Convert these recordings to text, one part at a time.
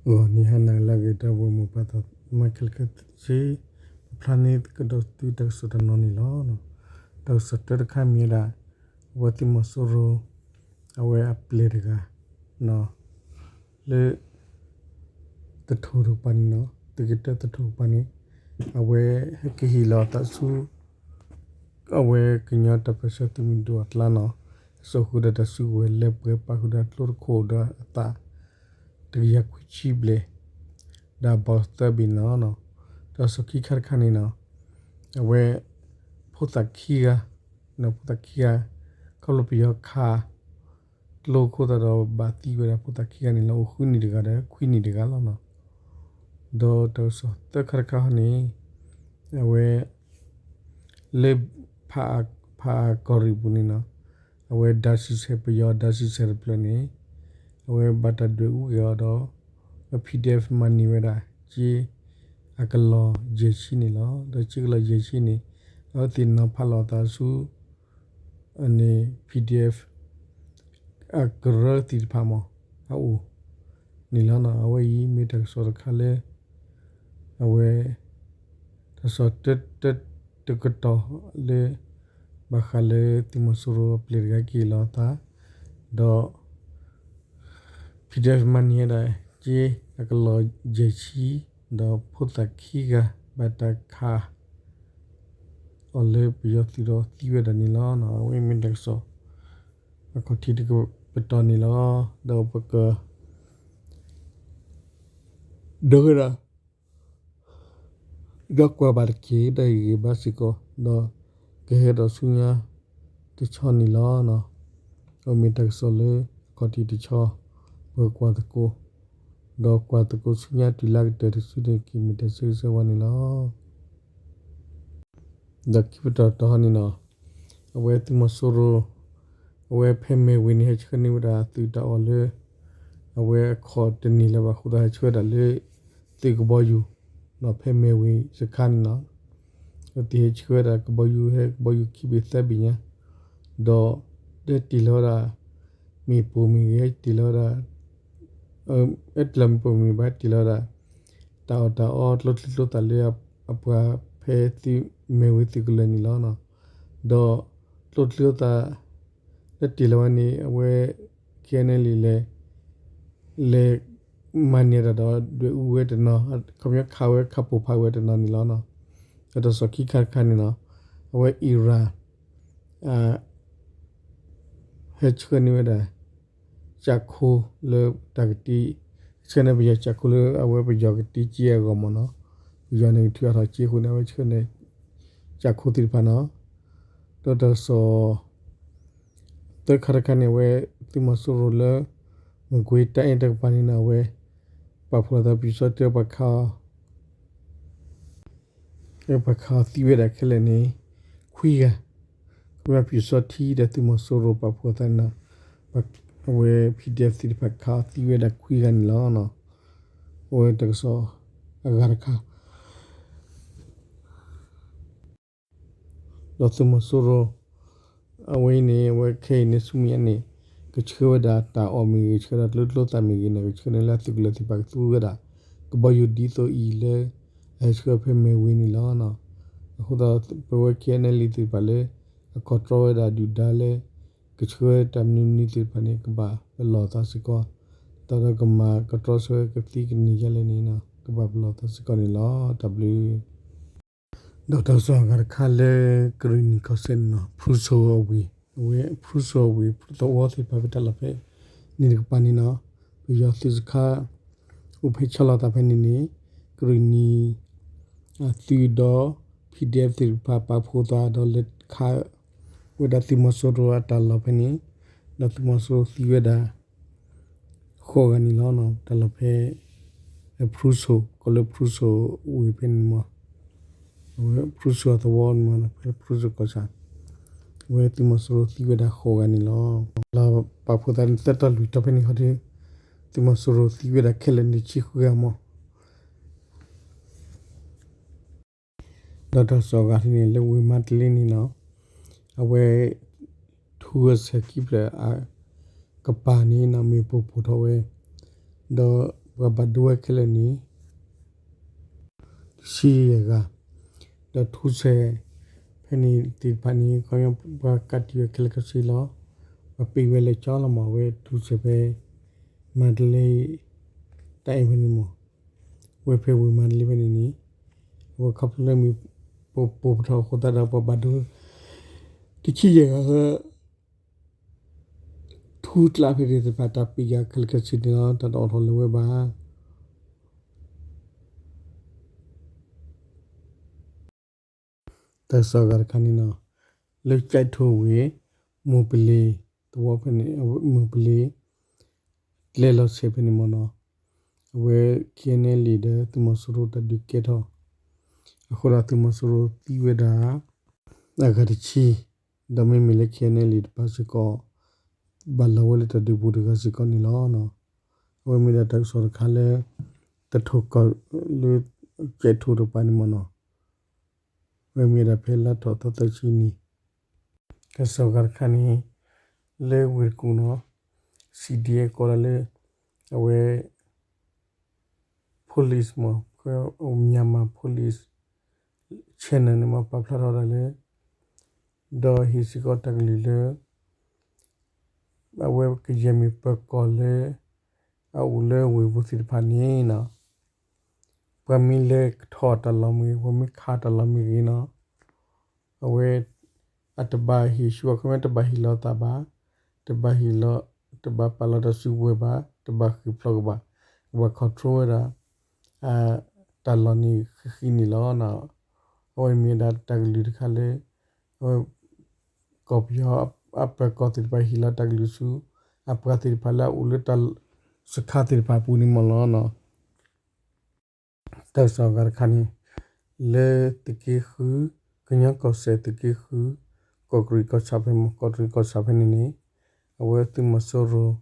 ဂီၤနံၤဟါနၤလၢအဂ့ၤ ဒီပုၢ်ဝဲၢ်မိၢ်ပၢ်သ့ၣ်တဖၣ်ခဲလၢာ်ခဲဆ့, ပဖျါန့ၢ်ကဒီးသုတၢ်ကစီၣ်တနီၤန့ၣ်လီၤ. တၢ်ကစီၣ်တၢတခါမ့ၢ်ဝဲဒၣ် အဝဲသုးမီၤစိရိၤ အဝဲအပျဲၢ်တဂၤ လၢ သထူတကပၤန့ၣ်နီၤ, သုးက့တၢသထူတကပၤန့ၣ် အဝဲဟဲက့ၤဟ့ၣ်လီၤအသးဆူ အဝဲကညီတၢ်ပၢၢ်ဆၢသုးမုၢ်ဒိၣ်အကျါနီၤ, အစိာ်ဃုာ်ဒီးတၢ်စုကဝဲၤလၢပှဲၤ ပာ်ဃုာ်ဒီးကျိတခိၣ်ဒီးအသး တကယၤခွံဆံဘျဲၣ် ဒီးအဘီသၢဘ့ၣ်နီၤ. တၢ်ကစီၣ်ခံခါတခါန့ၣ်နီၤ, အဝဲ ဖိသၣ်ခံဂၤ, ဖိသၣ်ခံဂၤ ခီဖျိပယီၤခး ကျိအဃိသတးဒီးဘၣ်သံဝဲဒၣ်ဖိသၣ်ခံဂၤန့ၣ်လီၤ. အိၣ်ဃုနံၣ်တဂၤဒီးခွံနံၣ်တဂၤလီၤနီၤ. ဒီးတၢ်ကစီၣ်သၢခါတခါန့ၣ် အဝဲ လၢ ဖးအါကီၢ်ရ့ၣ်ပူၤန့ၣ်နီၤ, အဝဲဒါဆံဆဲၣ် ပယီၤဒါဆံဆဲၣ်တဖျၢၣ်န့ၣ် အဝဲဘၣ်တၢ်ဒွဲၣ်အူကွံာ်အီၤဒီး PDF မၤန့ၢ်ဝဲဒၣ် က့ အကလီၢ်ယဲၢ်ဆံန့ၣ်လီၤ. ဒီးက့ကလီၢ်ယဲၢ်ဆံန့ၣ် အဝဲသ့ၣ်နီၤဖးလီၤအသးဆူ အန့ၣ် PDF အကရၢသ့ၣ်တဖၣ်မး အအိၣ်န့ၣ်လီၤ. အဝဲအံၤမ့ၢ်တၢ်ကစီၣ်တခါလၢ အဝဲ တၢ်ကစီၣ်တကတီၢ်လၢ ဘၣ်ဃးလၢသုးမီၤစိရိၤအပျဲၢ်တဂၤက့ၤလီၤအသး ဒီး PDF မၤန့ၢ်ဝဲဒၣ် က့ အကလီၢ်ယဲၢ်ဆံ ဒီးဖိသၣ်ခံဂၤ ဘၣ်တၢ်ခး အီၤလၢပယီၤသုးဒီးသံဝဲဒၣ်န့ၣ်လီၤ. အဝဲမ့ၢ်တၢ်ကစီၣ် အခီၣ်ထံးတကပတီၢ်န့ၣ်လီၤ. ဒီးပက ဒီးဝဲဒၣ် ဒီးကွၢ်ဘၣ်တက့ၢ် ဒီးဟ့ၣ်ဂံၢ်ဘါစ့ၢ်ကီး ဒီးကဟဲဒီးဆူညါတဆီန့ၣ်လီၤ. အမ့ၢ်တၢ်ကစီၣ်လၢအခီၣ်ထံးတဆီ ပကကွၢ်သကိး ဒီးကွၢ်သကိးဆူညါတုၤလၢကတၢၢ်တစုန့ၣ်က့ၤ မ့ၢ်တၢ်ဆၢဂ့ၤဆၢဝါန့ၣ်လီၤ. ဒီးခံပတီၢ်တဟီန့ၣ်နီၤ, အဝဲသုးမီၤစိရိၤ အဝဲဖဲမဲၢ်ဝ့ၤန့ၣ် ဟဲဆှၢန့ၢ်ဝဲဒၣ်သုးတၢ်အီၣ်လၢ အဝဲအခီၣ်တန့ၢ်လၢၤဘၣ်အဃိသတး ဟဲဆှၢဝဲဒၣ်လၢ သုးကဘီယူၤ ဖဲမဲၢ်ဝ့ၤစခါန့ၣ်နီၤ. အဝဲသ့ၣ်ဟဲဆှၢဝဲဒၣ်ကဘီယူၤ ဟဲကဘီယူၤခံဘ့ၣ်သၢဘ့ၣ်ညါ ဒီး ဟဲတ့ၢ်လီၤဝဲဒၣ် မ့ၣ်ပိၢ်မ့ၢ်ဂ့ၤ ဟဲတ့ၢ်လီၤဝဲဒၣ် ဟဲတ့ၢ်လီၤမ့ၣ်ပိၢ်မ့ၢ်ဘၣ် ဟဲတ့ၢ်လီၤဝဲဒၣ် တၢ်အီၣ်တၢ်အီကျိချံကျိသၣ်လၢအပှၤဖဲသုးမဲၢ်ဝ့ၤသုးကလၢၤန့ၣ်လီၤ. ဒီးကျိချံကျိသၣ် ဟဲတ့ၢ်လီၤဝဲန့ၣ် အဝဲ KNLA လဲၤ လဲၤမၤန့ၢ်တၢ်ဒီးဒွဲၣ်အူဝဲတနီၤ ခီပညီခးဝဲခးပိၢ်ဖးဝဲတနီၤန့ၣ်လီၤ. ဒီးတၢ်ကစီၣ်ခံခါတခါန့ၣ်နီၤ အဝဲ Iran ဟဲဆှၢန့ၢ်ဝဲဒၣ် ကၠးခိလၢတၢ်ကတံၢ် ဆှၢန့ၢ်ပယီၤကၠးခိလၢအဝဲပယီၤကတံၢ်က့အဂီၢ်မ့ၢ်နီၤ, ပယီၤန့ၣ်ကထုးအါထီၣ်က့အဃိန့ၣ် အဝဲဆှၢန့ၢ် ကၠးခိသ့ၣ်တဖၣ်နီၤ. ဒီးတၢ်ကစီၣ် သၢခါတခါန့ၣ် အဝဲသုးမီၤစိရိၤလၢ မကွ့ၤတၢ်အဲၣ်တကပၤန့ၣ်နီၤ အဝဲ ပာ်ဖှိၣ်အသးပျူစောထီး ပှၤခး ပှၤခးအီၤသံဝဲဒၣ်ခဲလၢာ်န့ၣ် ခွံဂၤ, ခီပညီပျူစောထီးဒီးသုးမီၤစိရိၤပာ်ဖှိၣ်အသးန့ၣ်နီၤ, အဝဲ PDF သ့ၣ်တဖၣ်ခးအီၤသံဝဲဒၣ်ခွံဂၤန့ၣ်လီၤ. အဝဲတၢ်ကစီၣ်အဂၤတခါ ဒီးသုးမီၤစိရိၤ အဝဲအံၤန့ၣ် အဝဲခဲအံၤန့ၣ်ဆူမဲာ်ညါန့ၣ် ကဆှၢဝဲဒၣ်တၢ်အီၣ်မ့ၢ်ဂ့ၤ ကဆှၢဒၣ်ကျိချံကျိသၣ်မ့ၢ်ဂ့ၤန့ၣ် ကဆှၢန့ၢ်လၢအသုးကလၢၤသ့ၣ်တဖၣ်ကသူဝဲဒၣ် ကဘီယူၤဒ်သိးအံၤလၢ အဟဲဆှၢဖဲမဲၢ်ဝ့ၤန့ၣ်လီၤ. အဃိသတး ပဝဲ KNLA သ့ၣ်တဖၣ်လၢ အ control ဝဲဒၣ်ဒုၣ်ဒါလၢ ကဆှၢတၢ်မနုၤမနုၤသ့ၣ်တဖၣ်န့ၣ် ကဘၣ်ပလီၢ်သးစ့ၢ်ကီး, တၢ်ဒီးကမၤကတြီဆၢကသံကနံၤယါလဲၣ်န့ၣ် ကဘၣ်ပလီၢ်သးစ့ၢ်ကီးန့ၣ်လီၤ. တၢ်ဘျုး ဒီးတၢ်ကစီၣ်အဂၤတခါလၢကရံၣ်နံၣ်ကီၢ်စဲၣ်န့ၣ်နီၤ ဖရူစိၤအဝ့ၢ်, အဝဲ ဖရူစိၤအဝ့ၢ် ဖရူသဝီသ့ၣ်တဖၣ်ဖဲတၢ်လီၢ်ဖဲန့ၣ်တကပၤန့ၣ်နီၤ ပယီၤသုးစခါ အိၣ်ဖဲဆီလီၤသးဖဲန့ၣ်န့ၣ် ကရံၣ်နံၣ် အသုးဒီး PDF သ့ၣ်တဖၣ်ပာ်ဖှိၣ်သးဒီးလဲၤခး ဝဲဒၣ်သုးမီၤစိရိၤအတၢ်လီၢ်ဖဲန့ၣ် ဒီးသုးမီၤစိရိၤသံဝဲဒၣ် ဃိးဂၤန့ၣ်လီၤ. တၢ်လီၢ်ဖဲ ဖရူစိၤ ကီၢ်လၢဖရူစိၤဝ့ၢ်ဖဲန့ၣ်မး အဝဲဖရူစိၤအသဝီန့ၣ်မး ဖဲဖရူစိၤကီၢ်ဆၣ် အဝဲသုးမီၤစိရိၤသံဝဲဒၣ်ဃိးဂၤန့ၣ်လီၤ. လၢပာ်ဖှိၣ်သးန့ၣ်သၢတီၢ်လွံၢ်တီၢ်ဖဲန့ၣ်ဟီဒီး သုးမီၤစိရိၤသံဝဲဒၣ်ခဲလၢာ်န့ၣ်ဆံဃုဂၤမး ဒီးတၢ်ကစီၣ်အဂၤတခါန့ၣ် လၢဝ့ၢ်မါတလ့န့ၣ်နီၤ အဝဲ ထူအဆဲးခံဖျၢၣ်အကပၤန့ၣ်နီၤ မ့ၣ်ပိၢ်ပိၢ်ထီၣ်ဝဲ ဒီး ပှၤဘၣ်ဒိဝဲခဲလၢာ်န့ၣ် တဆံယဲၢ်ဂၤ, ဒီးထူစဲး ဖဲန့ၣ်သ့ၣ်တဖၣ်န့ၣ် ခီပညီပှၤကးတံာ်ဝဲခဲလၢာ်ခဲဆ့လီၤ. ပှၤပ့ၤဝဲလၢကၠီလီၤမး အဝဲထူစဲးဖဲ မၤတလ့ တၢ်အဲၣ်ဖဲန့ၣ်မး, ဝဲဖဲဝ့ၢ်မၤတလ့ဖဲန့ၣ်န့ၣ်, အဝဲခီဖျိလၢမ့ၢ် ပပိာ်ပထီၣ်အဃိသတးဒီး ပှၤဘၣ်ဒိ တဆံယဲၢ်ဂၤ ထူကျးဖဲန့ၣ်သ့ၣ်တဖၣ် တၢ်ပ့ၤယၤခဲလၢာ်ခဲဆ့န့ၣ်လီၤ. တၢ်တအိးထီၣ်လၢၤဝဲဘၣ်. တၢ်ကစီၣ်အဂၤတခါန့ၣ်နီၤ, လၢကၠဲးထိဝ့ၢ် မိၢ်ပလ့ၤသဝီဖဲန့ၣ်, မိၢ်ပလ့ၤ ကျဲလီၤဆဲးဖဲန့ၣ်မ့ၢ်နီၤ, အဝဲ ခ့ၣ်အဲၣ်ၣ်အဲၣ်လ်အ့ ဒီးသုးမီၤစိရိၤတၢ်ဒုးကဲထီၣ် အဃိဒီးသုးမီၤစိရိၤသံဝဲဒၣ် အဂၤတဆံ, ဒီးမ့မ့ၢ်လၢ ခ့ၣ်အဲၣ်ၣ်အဲၣ်လ်အ့ တပၤစ့ၢ်ကီး ဘၣ်လီၤဝဲလၢတၢ်ဒုးပူၤတဂၤစ့ၢ်ကီးန့ၣ်လီၤ. အဝဲမ့ၢ်ဒၣ်တၢ်ကစီၣ်တခါလၢ တထိၣ်ကီၢ်လၢ ကၠဲးထိတကပၤန့ၣ်မ့ၢ်နီၤ, အဝဲမ့ၢ်ဒၣ်ဖဲလါထီၣ်သီသၢဆံန့ၣ် တၢ်ကစီၣ်ဂၤတခါန့ၣ် လၢဝ့ၢ်တကူၣ်နီၤ, စံၣ်ဒံၣ်အဲၣ် ကိးဒၣ်လၢ အဝဲ police မ့ၢ် Myanmar police channel န့ၣ်မ့ၢ်ပာ်ဖျါထီၣ်ဒၣ်လၢ ဒီးဟ့ၣ်စ့ၢ်ကီးတၢ်ကလုၢ်လၢ အဝဲကယဲၢ်မ့ၢ်ပၢၤကီၢ်လၢ အအိၣ်လၢဝ့ၢ်ပူၤသ့ၣ်တဖၣ်န့ၣ်နီၤ, ပှၤမ့ၢ်လဲၤထီၣ်တၢ်လီၢ်မ့ၢ်ဂ့ၤ ပှၤမ့ၢ်ခးတၢ်လီၢ်မ့ၢ်ဂ့ၤနီၤ, အဝဲ အတဘၣ်ဟ့ၣ်ဆူၣ် အခီပညီတဘၣ်ဟ့ၣ်လီၤသးဘၣ်, တဘၣ်ဟ့ၣ်လီၤ တဘၣ်ပာ်လီၤတၢ်စုကဝဲၤဘၣ်, တဘၣ်ဃ့ၢ်ဖျိးကဘၣ်, ကဘၣ် control ဝဲဒၣ် တၢ်လီၢ်န့ၣ်ဃံးဃံးန့ၣ်လီၤ. အဝဲမ့ၢ်ဝဲဒၣ်တၢ်ကလုၢ်တခါလၢ အဝဲ ကီၢ်ပယီၤအပၢၤကီၢ်သ့ၣ်တဖၣ်ဟ့ၣ်လီၤတၢ်ကလုၢ်ဆူ အပှၤသ့ၣ်တဖၣ်လၢအအိၣ်လၢတၢ် စခါသ့ၣ်တဖၣ်အပူၤန့ၣ်မ့ၢ်လီၤ. တၢ်ကစီၣ်အဂၤတခါန့ၣ် လၢသုးက့ဃု, ကညီကီၢ်စဲၣ်သုးက့ဃု, ကီးတရံးကီၢ်ဆၣ်ဖဲမ့ၢ် ကီးတရံးကီၢ်ဆၣ်ဖဲန့ၣ်န့ၣ် အဝဲသုးမီၤစိရိၤ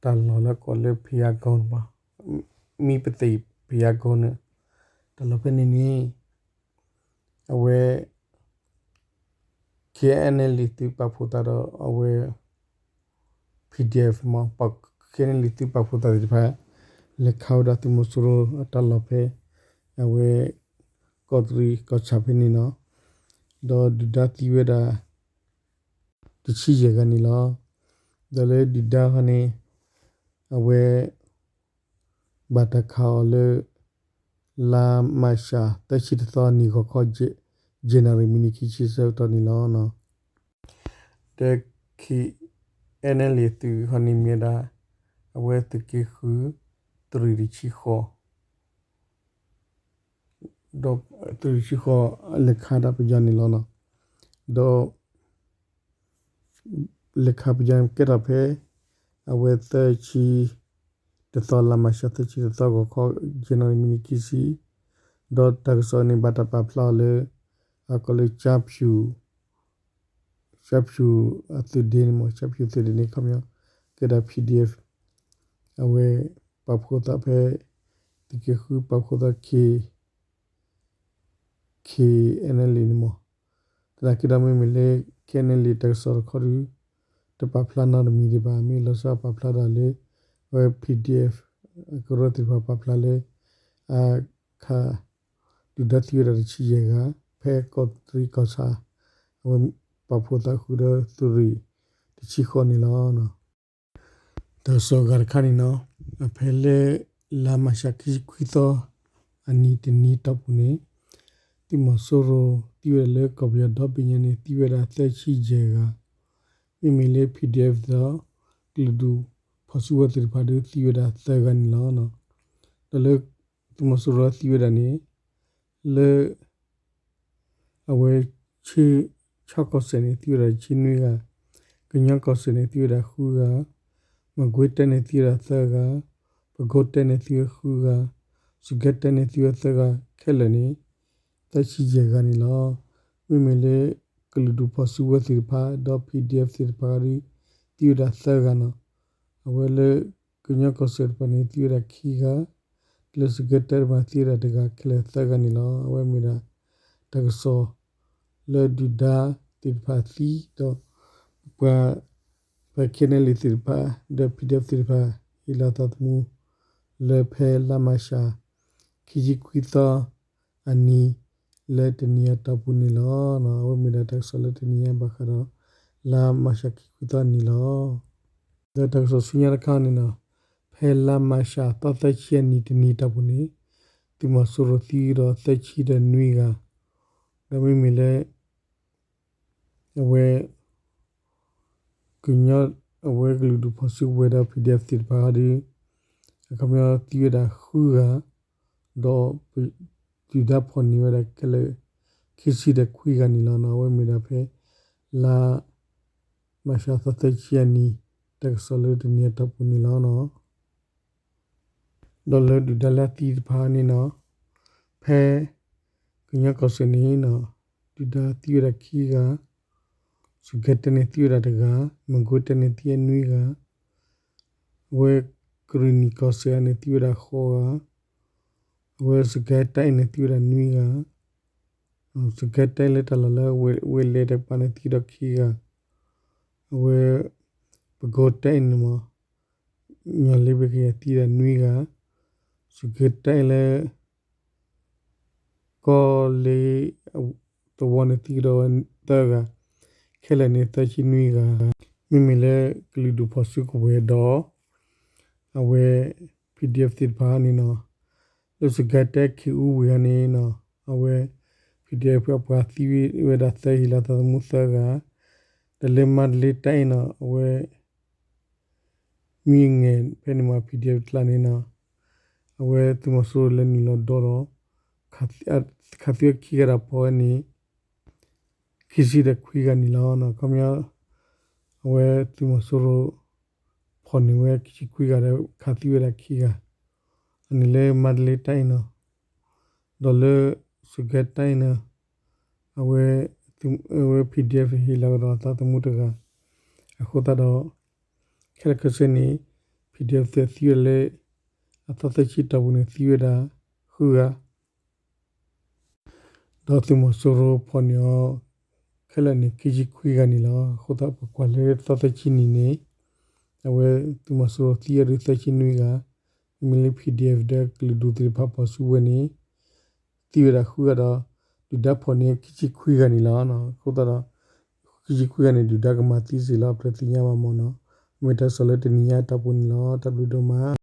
တၢ်လီၢ်လၢကိးလၢ ဖယါကိၢ် မံပသံၣ်ဖယါကိၢ်န့ၣ် တၢ်လီၢ်ဖဲန့ၣ်န့ၣ် အဝဲ ခ့ၣ်အဲၣ်ၣ်အဲၣ်လ်အ့ သုးပာ်ဖှိၣ်သးဒီးအဝဲ ပီၣ်ဒံၣ်အ့ၣ်အ့ၣ် မ့ၢ် ခ့ၣ်အဲၣ်ၣ်အဲၣ်လ်အ့ သုးပာ်ဖှိၣ်သးသ့ၣ်တဖၣ် လဲၤခးဝဲဒၣ်သုးမီၤစိရိၤအတၢ်လီၢ်ဖဲ အဝဲ ကီးတရံးကီၢ်ဆၣ်ဖဲန့ၣ်နီၤ, ဒီးဒုၣ်ဒါသံဝဲဒၣ် တဆံယဲၢ်ဂၤန့ၣ်လီၤ. ဒီးလၢဒုၣ်ဒါခီန့ၣ် အဝဲ ဘၣ်တၢ်ခးအီၤလၢ လါမးရှး သၢဆံတသီနံၤဂီၤခီ ယဲၢ်နၣ်ရံၣ်မံးနံးခံဆံဆၢကတီၢ်န့ၣ်လီၤ. ဒီး ခ့ၣ်အဲၣ်ၣ်အဲၣ်လ်အ့ သုးခီန့ၣ်မ့ၢ်ဝဲဒၣ် အဝဲသုးက့ဃု သုးရ့ၣ်တဆံဃိး ဒီးသုးရ့ၣ်တဆံဃိး လဲၤခးဒၣ်ပယီၤန့ၣ်လီၤ. ဒီး လဲၤခးပယီၤန့ၣ်ကဲထီၣ်ဖဲ အဝဲသၢဆံတသီ လါမးရှး သၢဆံတသီဂီၤခီ ယဲၢ်နၣ်ရံၣ်မံးနံးခံဆံ, ဒီးတၢ်ကစီၣ်န့ၣ် ဘၣ်တၢ်ပာ်ဖျါအီၤလၢ အကိးလၢ ကၠၢဖၠူၣ် ကၠၢဖၠူၣ်အသုးဒ့န့ၣ်မ့ၢ် ကၠၢဖၠူၣ်သုးဒ့န့ၣ် ခီပညီ ကဲဒၣ် ပီၣ်ဒံၣ်အ့ၣ်အ့ၣ် အဝဲ ပာ်ဖှိၣ်သးဖဲ သုးက့ဃု ပာ်ဖှိၣ်သး ခ့ၣ်အဲၣ်ၣ်အ့လ်အ့ န့ၣ်မ့ၢ်, သနာ်က့ဒီးမ့မ့ၢ်လၢ ခ့ၣ်အဲၣ်အ့လ်အ့ တၢ်ကစီၣ်တခီဒီး တပာ်ဖျါနီတမံၤဒံးဘၣ်. မ့ၢ်လီၤဆီပာ်ဖျါဒၣ်လၢ အဝဲ ပီၣ်ဒံၣ်အ့ၣ်အ့ အကရၢသ့ၣ်တဖၣ်ပာ်ဖျါလၢ အခး ဒုၣ်ဒါသံဝဲဒၣ်တဆံယဲၢ်ဂၤ ဖဲကီးတရံးကီၢ်ဆၣ် အဝဲပာ်ဖှိၣ်သးဃုာ်ဒီးသုးရ့ၣ်တဆံဃိးန့ၣ်လီၤ. တၢ်ကစီၣ်အဂၤတခါန့ၣ်နီၤ, အဖဲလၢ လါမၢ်ၡး ခံဆံခွံသီ အနံၤတနံၤတီၢ်ပူၤန့ၣ် သုးမီၤစိရိၤသံဝဲဒၣ်လၢကီၢ်ပယီၤဒီဘ့ၣ်ညါန့ၣ် သံဝဲဒၣ်သၢဆံယဲၢ်ဂၤ, မ့မ့ၢ်လၢ ပီၣ်ဒံၣ်အ့ၣ်အ့ ဒီး ကလုာ်ဒူၣ်ဖီၣ်စုကဝဲၤသ့ၣ်တဖၣ်ဒီးသံဝဲဒၣ်သၢဂၤန့ၣ်လီၤ. ဒီးလၢ သုးမီၤစိရိၤသံဝဲဒၣ်န့ၣ် လၢ အဝဲ ခၠ့ၣ်ကီၢ်စဲၣ်န့ၣ် သံဝဲဒၣ်တဆံနွံဂၤ, ကညီကီၢ်စဲၣ်န့ၣ် သံဝဲဒၣ်ဃုဂၤ, မကွ့ၤတဲန့ၣ် သံဝဲဒၣ်သၢဂၤ, ပကိးတဲန့ၣ် သံဝဲဃုဂၤ, စကဲတဲန့ၣ် သံဝဲသၢဂၤ ခဲလၢာ်န့ၣ် သၢဆံယဲၢ်ဂၤန့ၣ်လီၤ. မ့မ့ၢ်လၢ ကလုာ်ဒူၣ်ဖီၣ်စုကဝဲၤသ့ၣ်တဖၣ် ဒီး ပီၣ်ဒံၣ်အ့ၣ်အ့ သ့ၣ်တဖၣ်ဒီး သံဝဲဒၣ်သၢဂၤနီၤ. အဝဲလၢ ကညီကီၢ်စဲၣ်တဖၣ်န့ၣ် သံဝဲဒၣ်ခံဂၤ, လၢစကဲတဲတဖၣ် သံဝဲဒၣ်တဂၤ ခဲလၢာ်သၢဂၤန့ၣ်လီၤ. အဝဲမ့ၢ်ဒၣ် တၢ်ကစီၣ် လၢဒုၣ်ဒါသ့ၣ်တဖၣ်သံ ဒီး ပှၤ ပှၤ ခ့ၣ်အဲၣ်အ့လ်အ့ သ့ၣ်တဖၣ် ဒီး ပီၣ်ဒံၣ်အ့ၣ်အ့ သ့ၣ်တဖၣ် ဟ့ၣ်လီၤသးသမူ လၢဖဲလါမၢ်ၡး ခံဆံခွံသီအနံၤ လၢတနံၤအတီၢ်ပူၤန့ၣ်လီၤ. အဝဲမ့ၢ်ဒၣ်တၢ်ကစီၣ်လၢတနံၤညါဘၣ်ဃးဒီး လါမၢ်ၡးခံဆံခွံသီအနံၤလီၤ. ဒီးတၢ်ကစီၣ်ဆူညါတခါန့ၣ်နီၤ, ဖဲလါမၢ်ၡးသီသၢဆံအနံၤတနံၤတီၢ်ပူၤန့ၣ် သုးမီၤစိရိၤသံဒီးသၢဆံဒီးနွံဂၤ, ဒီးမ့မ့ၢ်လၢ အဝဲ ကညီ အဝဲကလုာ်ဒူၣ်ဖီၣ်စုကဝဲၤဒီး ပီၣ်ဒံၣ်အဲၣ် သ့ၣ်တဖၣ်ဒီး အခီပညီသံဝဲဒၣ်ဃုဂၤ, ဒီး ဒုၣ်ဒါဖီၣ်န့ၢ်ဝဲဒၣ်ခဲလၢာ် ခံဆံဒီးခွံဂၤန့ၣ်လီၤ. အဝဲမ့ၢ်ဒၣ်ဖဲ လါ မၢ်ၡးသီသၢဆံအနံၤ တၢ်ကစီၣ်လၢတနံၤအတီၢ်ပူၤန့ၣ်လီၤ. ဒီးလၢဒုၣ်ဒါလၢအသံတဖၣ်န့ၣ်နီၤ, ဖဲ ကညီကီၢ်စဲၣ်န့ၣ်နီၤ, ဒုၣ်ဒါသံဝဲဒၣ်ခံဂၤ, စကဲတဲန့ၣ်သံဝဲဒၣ်တဂၤ, မကွ့ၤတဲန့ၣ်သံဝဲနွံဂၤ, အဝဲကရ့ၣ်နံၣ်ကီၢ်စဲၣ်န့ၣ်သံဝဲဒၣ်ဃိးဂၤ, အဝဲစကဲတဲန့ၣ်သံဝဲဒၣ်နွံဂၤ, စကဲတဲလၢတၢ်လီၢ်လၢဝဲလဲၤတကပၤန့ၣ်သံဒီးခံဂၤ, အဝဲ ပကိးတဲန့ၣ်မ့ၢ် ညီၣ်လ့ဘ့ကယၤသံဝဲဒၣ်နွံဂၤ, စကဲတဲလၢ ကီလ့ သဝီန့ၣ်သံကဒီးဝဲသၢဂၤ, ခဲလၢာ်န့ၣ်သၢဆံနွံဂၤ, မ့မ့ၢ်လၢကလုာ်ဒူၣ်ဖီၣ်စုကဝဲၤဒီး အဝဲ ပီၣ်ဒံၣ်အဲၣ် သ့ၣ်တဖၣ်န့ၣ်နီၤ, လၢစကဲတဲခ့ၣ်အူဝ့ၢ်ဧါန့ၣ်နီၤ, အဝဲ ပီၣ်ဒံၣ်အဲၣ် အပှၤသံဝဲဒၣ်သၢဟံၣ်လီၤသးသမူသၢဂၤ, ဒီးလၢမါတလ့တၢ်အ့ၣ်နီၤ, အဝဲ မံအငဲၢ်ဖဲန့ၣ်မ့ၢ် ပီၣ်ဒံၣ်အဲၣ် တကျါန့ၣ်နီၤ, အဝဲသုးမီၤစိရိၤလဲၤနုာ်လီၤဒီး ခးသံဝဲခံဂၤဒီးဖီၣ်ဝဲန့ၣ် ခံဆံဒီးခွံဂၤန့ၣ်လီၤ. ခီပညီ အဝဲသုးမီၤစိရိၤ ဖီၣ်န့ၢ်ဝဲခံဆံခွံဂၤဒီး ခးသံဝဲဒၣ်ခံဂၤ, အန့ၣ်လၢမါတလ့တၢ်အ့ၣ်နီၤ, ဒီးလၢ စကဲတဲန့ၣ် အဝဲ အဝဲ ပီၣ်ဒံၣ်အဲၣ် ဟ့ၣ်လီၤကဒီးအသးသမူတဂၤ, အဃိသတးဒီး ခဲလၢာ်ခဲဆ့န့ၣ် ပီၣ်ဒံၣ်အဲၣ် သံဝဲဒၣ်လၢ အသီသၢဆံတီၢ်ပူၤန့ၣ်သံဝဲဒၣ် ဃုဂၤ ဒီးသုးမီၤစိရိၤဖီၣ်န့ၢ်အီၤ ခဲလၢာ်န့ၣ် ခံဆံခွံဂၤန့ၣ်လီၤ. အဃိသတးပကွၢ်လၢသီသၢဆံနံၤန့ၣ် အဝဲသုးမီၤစိရိၤသံအီၤဒုးသၢဆံနွံဂၤ, မ့မ့ၢ်လၢ ပီၣ်ဒံၣ်အဲၣ် ဒီးကလုာ်ဒူၣ်သ့ၣ်တဖၣ်ဖီၣ်စုကဝဲၤန့ၣ် သံဝဲဒၣ်ဃုဂၤဒီး ဒုၣ်ဒါဖီၣ်န့ၢ်ခံဆံခွံဂၤန့ၣ်လီၤ. အဃိသတးဒီး ခံဆံခွံဂၤန့ၣ် ဒုၣ်ဒါကမၤသံစ့ၢ်လီၤ ပတသ့ၣ်ညါဘၣ်မ့ၢ်နီၤ. မ့ၢ်တၢ်ကစီၣ်လၢတနံၤညါအတီၢ်ပူၤန့ၣ်လီၤ. တၢ်ဘျုးဒိၣ်မး.